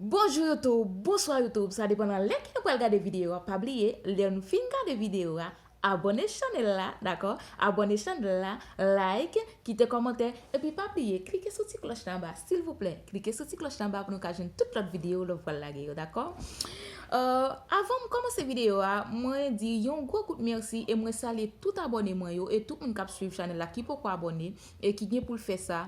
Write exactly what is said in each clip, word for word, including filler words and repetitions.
Bonjou YouTube, bonswa YouTube, sa depann nan lè ke nou pral gade videyo a. Pa bliye, lè nou fin gade videyo a, abòne chanèl la, dakò? Abòne chanèl la, like, kite kòmantè, epi pa bliye, klike sou ti klòch la anba, silvouplè. Klike sou ti klòch la anba pou nou ka jwenn tout lòt videyo lè w pral lage yo, dakò? Euh, avan m kòmanse videyo a, mwen di yon gwo kout mèsi e mwen salye tout abòne mwen yo e tout moun k ap swiv chanèl la ki poko abòne e ki gen pou l fè sa.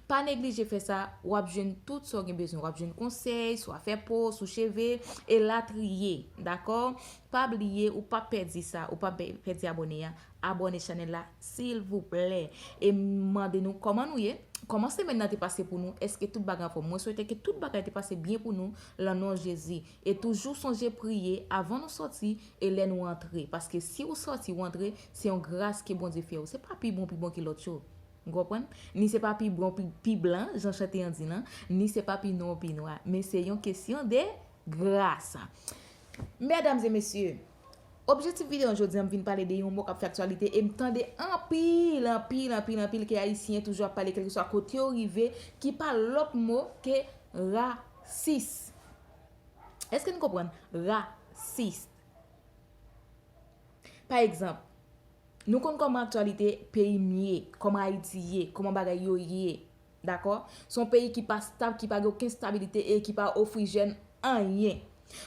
Pa neglije fè sa, w ap jwenn tout sa w gen bezwen. W ap jwenn konsèy sou afè po, sou cheve, elatriye. Dakò? Pa bliye, ou p ap pèdi sa, ou p ap pè- pèdi abòne a. Abòne chanèl la, silvouplè. E m mande nou kòman nou ye? Kòman semèn nan te pase pou nou? Èske tout bagay anfòm? Mwen swete ke tout bagay te pase byen pou nou, lan non Jezi. E toujou sonje priye avan nou sòti e lè nou antre. Paske si ou sòti, ou antre, se yon gras ke Bondye fè ou. Se pa pi bon, pi bon ke lòt yo. Ou konprann? Ni se pa pi bon, pi, pi blan, jan chante an di lan, ni se pa pi nwa, pi nwa. Men se yon kesyon de gras. Medam e mesye, objektif videyo jodi a, m vin pale de yon mo k ap fè aktyalite e m tande anpil, anpil, anpil, anpil ke Ayisyen toujou ap pale kèlkeswa kote yo rive, ki pa lòt mo ke rasis. Èske n konprann? Rasis. Pa egzanp, nou konn kòman aktyalite peyi m ye, kòman Ayiti ye, kòman bagay yo ye. Dakò? Se yon peyi ki pa stab, ki pa gen okenn stabilite e ki pa ofri jèn anyen.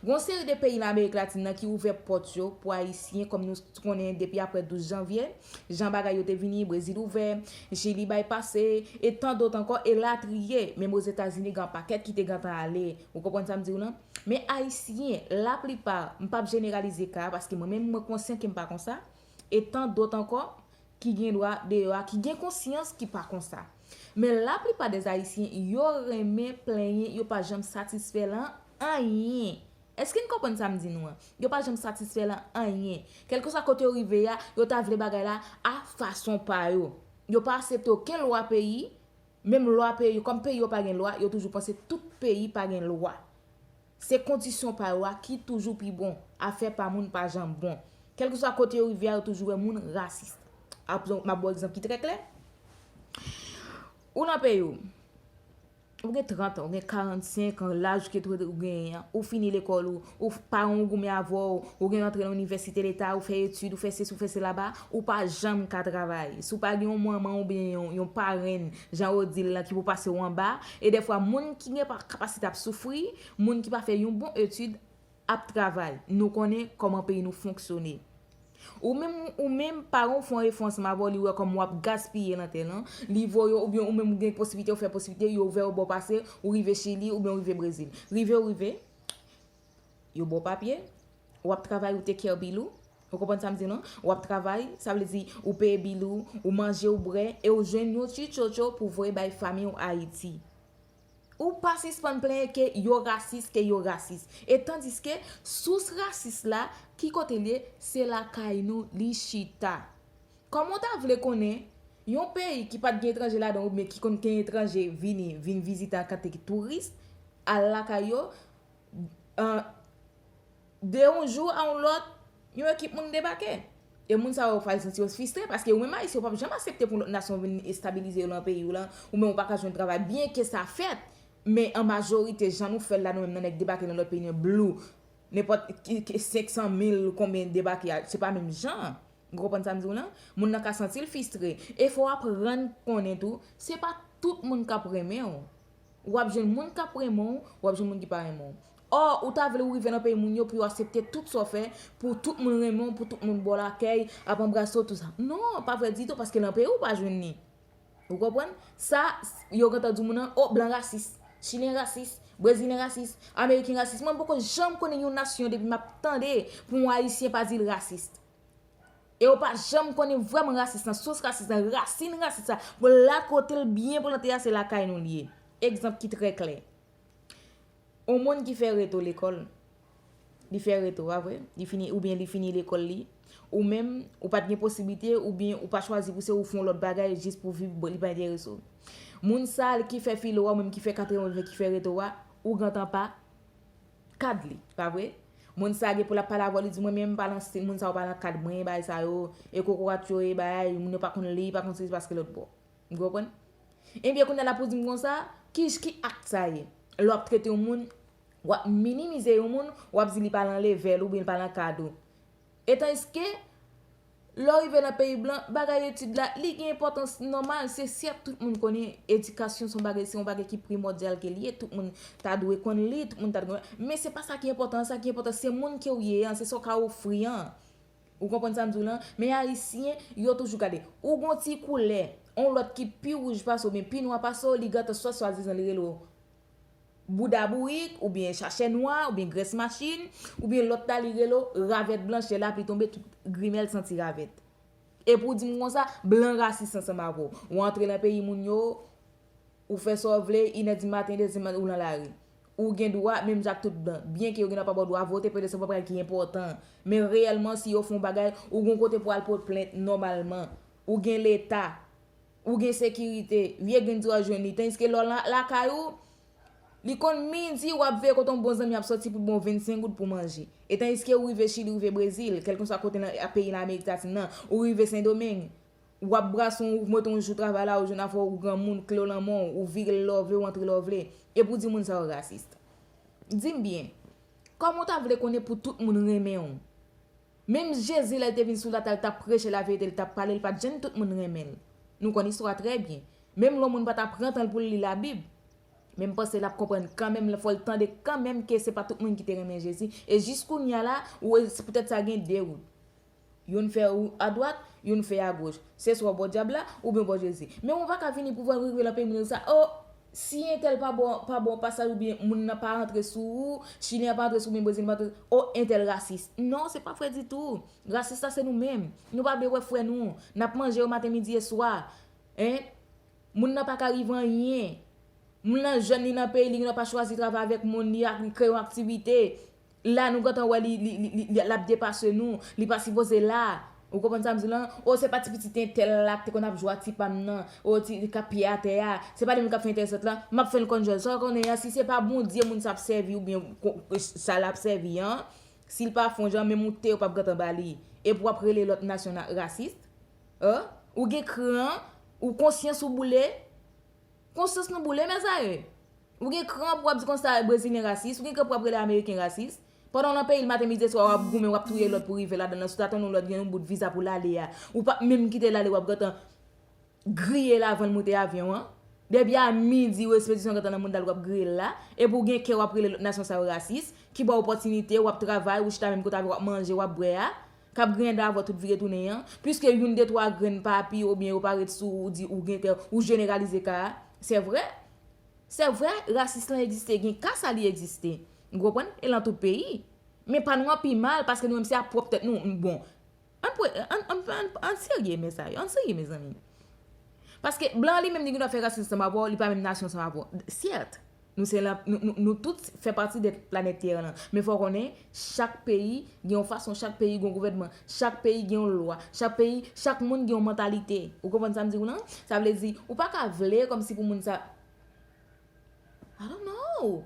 Gon seri de peyi nan Amerik Latin nan ki ouvè pòt yo pou Ayisyen, kòm nou konnen depi apre douz janvye, jan bagay yo te vini, Brezil ouvè, Chili bay pase, e tan dòt ankò, elatriye. Menm Ozetazini, gen pakèt ki te gentan ale. Ou konprann sa m di w lan? Men Ayisyen, laplipa, m p ap jeneralize ka a, paske mwen menm, mwen konsyan ke m pa konsa, e tan dòt ankò, ki gen dwa deyò a, ki gen konsyans, ki pa konsa. Men laplipa dè Ayisyen, yo renmen plenyen, yo pa janm satisfè lan anyen. Èske n konprann sa m di nou an? Yo pa janm satisfè lan anyen. Kèlkeswa kote yo rive a, yo ta vle bagay la a fason pa yo. Yo pa aksepte okenn lwa peyi, menm lwa peyi, kòm peyi yo pa gen lwa, yo toujou panse tout peyi pa gen lwa. Se kondisyon pa yo a ki toujou pi bon. Afè pa moun pa janm bon. Kèlkeswa kote yo rive a, yo toujou wè moun rasis. Ap, m ap ba w egzanp ki trè klè. Ou nan peyi w. Ou gen trant an, ou gen karannsenk an, laj ke ou genyen an, ou fini lekòl ou, ou f- paran w goumen avè w, ou gen antre nan inivèsite leta, ou fè etid, ou fè sesi, ou fè sela ba, ou pa janm ka travay. Si w pa gen yon manman oubyen yon, yon parenn, jan yo di l lan, ki pou pase w anba, e dèfwa moun ki gen pa- kapasite ap soufri, moun ki pa fè yon bon etid ap travay. Nou konnen kòman peyi nou fonksyone. Ou menm, ou menm, paran w fè yon efò ansanm avè w, li wè kòm w ap gaspiye nan tè lan, li voye w, oubyen ou menm ou gen posiblite, ou fè posiblite, yo ouvè yon bò pase, ou rive Chili, oubyen ou rive Brezil. Rive ou rive, yo ba w papye, w ap travay, ou take care bill ou. Ou konprann sa m di lan? W ap travay, sa vle di ou peye bill ou, ou manje, ou bwè, e ou jwenn yon ti tchotcho pou voye bay fanmi w Ayiti. Ou pa sispann plenyen ke yo rasis, ke yo rasis. E tandiske sous rasis la, ki kote l ye? Se lakay nou li chita. Kòman w ta vle konnen yon peyi ki pa t gen etranje ladan oubyen ki konn gen etranje vini, vin vizite an kantite ki touris, al lakay yo, an, de yon jou a yon lòt, yon ekip moun debake. E moun sa yo fè santi yo fristre, paske ou menm Ayisyen, ou p ap janm aksepte pou yon lòt nasyon vin estabilize yo lan peyi w lan, ou menm ou pa ka jwenn travay, byen ke sa fèt, men an majorite, jan nou fè l la, nou menm nan nèg debake nan lòt peyi, nan blou, nenpòt ki, ki senk san mil konbyen debake a, se pa menm jan. Ou konprann sa m di w lan? Moun nan ka santi l fristre. E fò w aprann konnen tou, se pa tout moun k ap renmen w. W ap jwenn moun k ap renmen w, w ap jwenn moun ki pa renmen w. Ò, ou ta vle ou rive nan peyi moun yo pou yo aksepte tout sa w fè, pou tout moun renmen w, pou tout moun ba w lakèy, ap anbrase w, tout sa. Non, pa vre ditou, paske lan peyi w pa jwenn li. Ou konprann? Sa, yo gentan di moun nan, o, blan rasis, chilyen rasis, brezilyen rasis, ameriken rasis. Mwen m poko janm konnen yon nasyon depi m ap tande pou yon ayisyen pa di l rasis. E yo pa janm konnen vrèman rasis lan, sous rasis lan, rasin rasis la. Bon, la kote l byen plante a, se lakay nou l ye. Egzanp ki trè klè. Yon moun ki fè reto lekòl, li fè reto, pa vre? Li fini, oubyen li fini lekòl li. Ou menm, ou pa t gen posiblite, oubyen ou pa chwazi pou se ou fè yon lòt bagay jis pou viv, bon, li pa enterese w. Moun sa a ki fè filo a, ou menm ki fè katreven, ki fè reto a, ou gentan pa kad li, pa vre? Moun sa a gen pou l ap pale avè w, li di, mwen menm m pa nan stil moun sa yo, pa nan kad mwen, bagay sa yo, e kokorat yo, e bagay, moun yo pa konn li, pa konn sesi, paske lòt bò. Ou konprann? Ebyen, kounye a l ap pou di m konsa, ki, ki ak sa ye? Lè w ap trete yon moun, W ap minimize yon moun, w ap di li pa nan level ou byen li pa nan kad ou. Etanske, lè w rive nan peyi blan, bagay etid la, li gen enpòtans nòmal, se sèt tout moun konnen edikasyon se yon bagay, se yon bagay ki primòdyal ke li ye, tout moun ta dwe konn li, tout moun ta dwe, men se pa sa ki enpòtan, sa ki enpòtan se moun ke w ye an, se sa w ka ofri an. Ou konprann sa m di w lan? Men Ayisyen, yo toujou gade. Ou gon ti koulè, on lòt ki pi wouj pase w, oubyen pi nwa pase w, li gentan swa swadizan li rele w bouda bourik, oubyen chachè nwa, oubyen grès machin, oubyen lòt la li rele w ravèt blanch, lè lapli tonbe, tout grimèl santi ravèt. E pou w di m konsa, blan rasis ansanm avè w. Ou antre nan peyi moun yo, ou fè sa w vle, inè di maten, dezè maten, ou nan lari. Ou gen dwa, menm jan ak tout blan. Byen ke yo gen dwa pa ba w dwa vote, petèt se pa bagay ki enpòtan. Men reyèlman, si yo fè yon bagay, ou gon kote pou al pote plent nòmalman. Ou gen leta. Ou gen sekirite. Vye grenn ti w ap jwenn li. Tandiske lè w la, lakay ou, li konn midi, w ap veye kote yon bon zanmi ap sòti pou bon vennsenk goud pou manje. E tandiske ou rive Chili, ou rive Brezil, kèlkenswa kote nan peyi nan Amerik Latin nan, ou rive Sendomeng, w ap brase yon, ou mete yon jou travay la, ou jwenn afè w, ou granmoun, kle w nan men w, ou vire l lè w vle, ou antre lè w vle. E pou di moun sa yo rasis. Di m byen, kòman w ta vle konnen pou tout moun renmen w? Menm Jezi, lè l te vin sou latè, l t ap preche laverite, l t ap pale, li pa t janm tout moun renmen l. Nou konn istwa a trè byen. Menm lè yon moun pa ta pran tan l pou l li Labib, men m panse l ap konprann kanmenm, fò l tande kanmenm ke se pa tout moun ki te renmen Jezi. E jis kounye a la, ou wè, se poutèt sa gen de wout. Youn fè ou adwat, youn fè agoch. Se swa w bò dyab la, oubyen w bò Jezi. Men ou pa ka vini pou wè rive nan peyi moun yo sa, o, si entèl pa bon, pa bon pasaj oubyen moun nan pa rantre sou ou, chilyen an pa rantre sou ou, oubyen brezilyen pa rantre, o, entèl rasis. Non, se pa vre ditou. Rasis la se nou menm. Nou pa vle wè frè nou. N ap manje yo maten, midi e swa. Hein? Moun nan pa ka rive anyen. Moun nan jèn, li nan peyi, li gen dwa pa chwazi travay avèk moun, li ak, li kreye yon aktivite. La, nou gentan wè li, li, li, li, li, l ap depase nou. Li pa sipoze la. Ou konprann sa m di lan? O, se pa ti pitit entèl la ki te konn ap jwe ak ti pa m nan. O, ti, li k ap piye atè a. Se pa li menm k ap fè entèl sòt lan. M ap fè l konn jèl. Sa w konnen an, si se pa Bondye moun sa ap sèvi oubyen ko-, sa l ap sèvi an, si l pa fè yon jan, menm yon te yo p ap gentan ba li. Epi w ap rele lòt nasyon na-, rasis? Hein? Ou gen kran, ou konsyans ou boule? Konsyans nou boule, mezanmi. Ou gen kran pou w ap di konsa brezilyen rasis, ou gen kran pou w ap rele ameriken rasis. Pandan w nan peyi l maten, midi, swa, w ap goumen, w ap touye lòt pou rive ladan l lan, si w ta tande yon lòt gen yon bout viza pou l ale a, ou p ap menm kite l ale, w ap gentan griye l avan l moute avyon an. Depi a midi, ou espedisyon gentan nan mouda l, w ap griye l la. Epi w gen kè, w ap rele lòt nasyon sa yo rasis, ki ba w opòtinite, w ap travay, ou chita menm kote avè w, w ap manje, w ap bwè a, k ap griyen dan avè w tout vire tounen an. Piske youn, de, twa grenn pa pi, oubyen yo pa ret sou ou, ou di ou gen kè, ou jeneralize ka a. Se vre. Se vre, rasis lan egziste, gen ka sa li egziste. Ou konprann? E lan tout peyi. Men pa nou an pi mal, paske nou menm se ap pwòp tèt nou. Bon, ann, pre- ann, ann, ann, ann serye, mezanmi. Ann serye, mezanmi. Paske blan li menm li gen dwa fè rasis ansanm avè w, li pa menm nasyon ansanm avè w. Sèt, nou se la, nou, nou, nou tout fè pati de planèt tè lan. Men fò w konnen, chak peyi gen yon fason, chak peyi gen yon gouvènman, chak peyi gen yon lwa, chak peyi, chak moun gen yon mantalite. Ou konprann sa m di w lan? Sa vle di, ou pa ka vle kòmsi pou moun sa I don't know.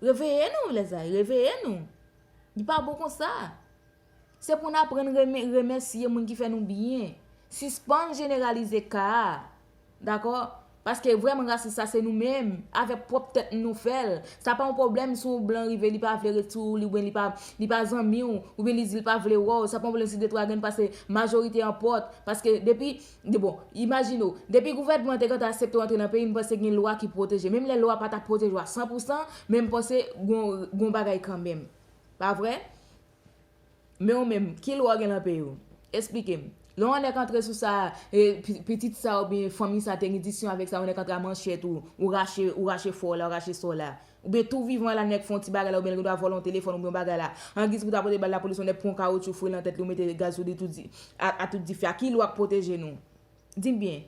Reveye nou, lèzay, reveye nou. Li pa bon konsa. Se pou n aprann reme- remèsye moun ki fè nou byen. Sispann jeneralize ka a. Dakò? Paske vrèman rasis sa se nou menm. Avèk pwòp tèt nou fè l. Sa pa yon pwoblèm si yon blan rive li pa vle ret sou ou, li, oubyen li pa, li pa zanmi w, oubyen li di l pa vle wè w. Sa pa yon pwoblèm si de twa grenn pase majorite an pòt. Paske depi De bon, imajine w, depi gouvènman an te gentan aksepte w antre nan peyi, m panse gen lwa ki pwoteje. Menm lè lwa pa ta pwoteje w a san pou san, men m panse gon, gon bagay kanmenm. Pa vre? Men w menm, ki lwa w gen nan peyi w? Esplike m. Lè yon nèg antre sou sa, e, pi- pitit sa oubyen fanmi sa te gen diskisyon avèk sa, yon nèg antre a manchèt ou, ou rache, ou rache fò w la, ou rache sa w la. Oubyen tou vivan la nèg fè yon ti bagay la, oubyen l gen dwa vòlè yon telefòn oubyen yon bagay la. Angiz pou ta pote bal lapolis, yon nèg pran yon kawotchou foure nan tèt li, ou mete gaz sou li tout di, a, a tout dife a. Ki lwa k pwoteje nou? Di m byen.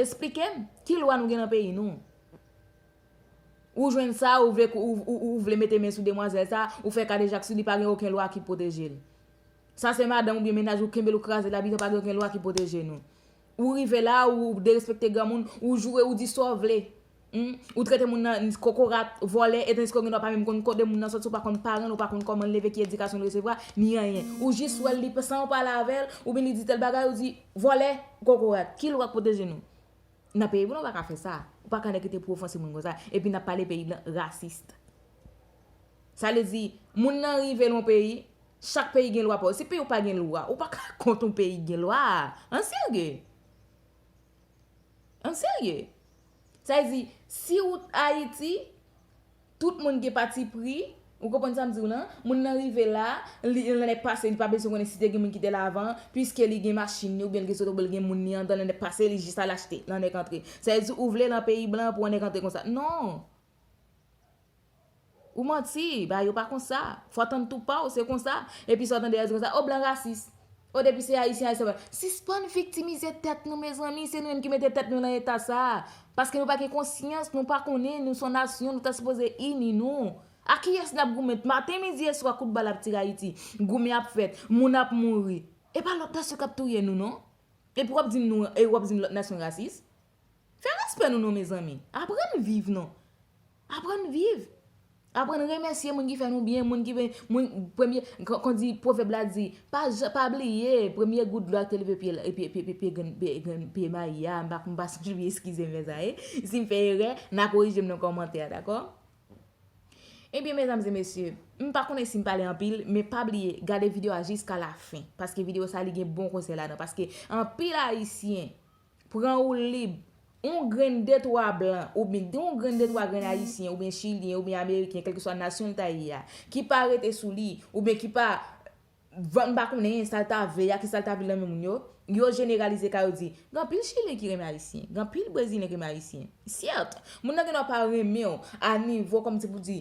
Esplike m, ki lwa nou gen nan peyi nou? Ou jwenn sa, ou vle, ou, ou, ou vle mete men sou demwazèl sa, ou fè kadejak sou li, pa gen okenn lwa ki pwoteje l. Sa se madanm oubyen mennaj ou kenbe l, ou kraze l, abitye pa gen okenn lwa ki pwoteje nou. Ou rive la, ou derespekte granmoun, ou joure, ou di sa w vle. Hmm? Ou trete moun nan kokorat, vòlè, e tandiske w gen dwa pa menm konn kote moun nan soti, ou pa konn paran l, ou pa konn kòman l leve, ki edikasyon l resevwa, ni anyen. Ou jis wè l, li san w pale avè l, oubyen li di tèl bagay, ou di, vòlè, kokorat. Ki lwa k pwoteje nou? Nan peyi blan, ou pa ka fè sa. Ou pa ka nèk rete pou ofanse moun konsa. Epi n ap pale peyi blan rasis. Sa vle di, moun nan rive nan yon peyi, chak peyi gen lwa pa yo. Si peyi w pa gen lwa, ou pa ka kont yon peyi gen lwa. Ann serye. Ann serye. Sa vle di, si ou Ayiti, tout moun gen pati pri, ou konprann sa m di w lan? Moun nan rive la, li, nan nèg pase, li pa bezwen konnen si te gen moun ki te la avan, piske li gen machin li, oubyen li gen zotobre, li gen moun li anndan, nan nèg pase, li jis al achte, nan nèg antre. Sa vle di, ou vle lan peyi blan pou yon nèg antre konsa. Non! Ou manti, bagay yo pa konsa. Fò w tann tou pa w, se konsa. Epi sa w tande yo di konsa, o blan rasis. O depi se Ayisyen, Ayisyen pa. Sispann viktimize tèt nou, mezanmi, se nou menm ki mete tèt nou nan eta sa a. Paske nou pa gen konsyans, nou pa konnen, nou se yon nasyon, nou ta sipoze ini nou. A kiyès n ap goumen? Maten, midi e swa, kout bal ap tire Ayiti. Goumen ap fèt, moun ap mouri. E pa lòt nasyon k ap touye nou, non. Epi w ap di m nou, e w ap di m lòt nasyon rasis? Fè respè nou non, mezanmi. Aprann viv non. Aprann viv. Aprann remèsye moun ki fè nou byen, moun ki fè, moun, premye, kon, kon di, pwovèb la di, pa jan, pa bliye, premye gout dlo a ki te leve pye, pye, pye, pye, pye, grenn, pye, grenn, pye mayi a, m pa, m pa sonje byen, eskize m fè sa, e. Si m fè erè, n a korije m nan kòmantè a, dakò? Ebyen, medam e mesye, m pa konnen si m pale anpil, men pa bliye, gade videyo a jiska la fen, paske videyo sa li gen bon konsèy ladan, paske anpil Ayisyen pran woulib, yon grenn de twa blan, oubyen yon grenn de twa grenn Ayisyen, oubyen Chilyen, oubyen Ameriken, kèlkeswa nasyon l ta ye a, ki pa rete sou li, oubyen ki pa, van, m pa konnen sa l ta vle a, ki sa l ta vle nan men moun yo, yo jeneralize ka yo di, gen anpil Chilyen ki renmen Ayisyen, gen anpil Brezilyen ki renmen Ayisyen. Sèt, moun nan gendwa pa renmen w a nivo kòmsi pou di,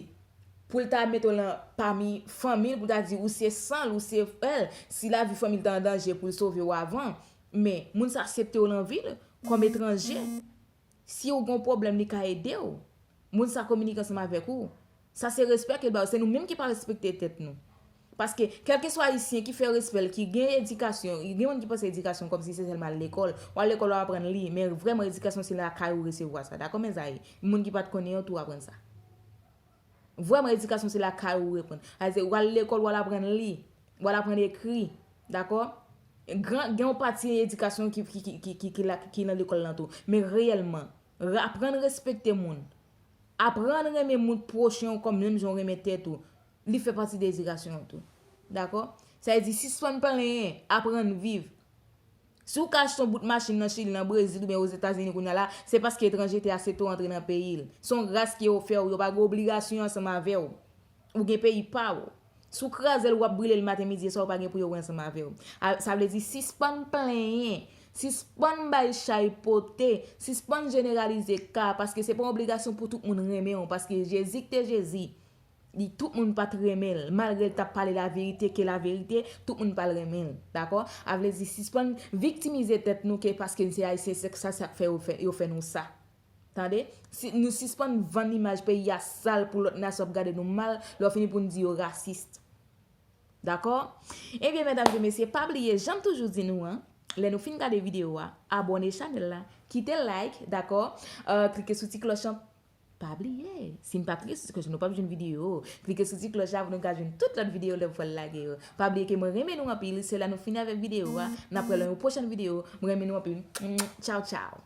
pou l ta mete w lan pami fanmi l, pou l ta di ou se san l, ou se frè l, si lavi fanmi l ta an danje pou l sove w avan, men moun sa aksepte w lan vi l kòm etranje. Si w gen yon pwoblèm, li ka ede w. Moun sa kominike ansanm avèk ou. Sa se respè ke l ba w. Se nou menm ki pa respekte tèt nou. Paske, kèlkeswa Ayisyen ki fè respè l, ki gen edikasyon, gen moun ki panse edikasyon kòmsi se sèlman al lekòl. W al lekòl, w ap aprann li, men vrèman edikasyon se lakay ou resevwa sa. Dakò, mezanmi? Moun ki pa t konnen yo tou aprann sa. Vrèman, edikasyon se lakay ou aprann. Sa vle di, w al lekòl, w al aprann li, w al aprann ekri, dakò? Gran, gen yon pati edikasyon ki, ki, ki, ki, ki, ki la, ki nan lekòl lan tou. Men reyèlman, re-, aprann respekte moun. Aprann renmen moun pwochen w kòm menm jan w renmen tèt ou. Li fè pati de edikasyon an tou. Dakò? Sa vle di, sispann plenyen, aprann viv. Si w ka achte yon bout machin nan Chili, nan Brezil oubyen Ozetazini kounye a la, se paske etranje te aksepte w antre nan peyi l. Se yon gras ke yo fè w, yo pa gen obligasyon ansanm avè w. Ou gen peyi pa w. Si w kraze l, w ap brile l maten, midi e swa, yo pa gen pou yo wè ansanm avè w. A, sa vle di, sispann plenyen, sispann bay chay pote, sispann jeneralize ka, paske se pa yon obligasyon pou tout moun renmen w, paske Jezi ki te Jezi, li, tout moun pa t renmen l. Malgre l t ap pale laverite, ke laverite, tout moun pa t renmen l. Dakò? A vle di, sispann viktimize tèt nou ke paske n se Ayisyen, se sa, sa k fè yo fè, yo fè nou sa. Tande? Si, nou sispann vann imaj peyi a sal pou lòt nasyon ap gade nou mal, lè w fini pou n di yo rasis. Dakò? Ebyen, medam e mesye, pa bliye, jan m toujou di nou an, lè nou fin gade videyo a, abòne chanèl la, kite like, dakò? Euh, klike sou ti klòch an. Pa bliye, si n pa klike sou ti klòch an, nou p ap jwenn videyo. Klike sou ti klòch la pou nou ka jwenn tout lòt videyo lè m fè l lage yo. Pa bliye ke mwen renmen nou anpil, se la nou fini avèk videyo a. N ap wè nan yon pwochèn videyo. Mwen renmen nou anpil. Tchaw, tchaw.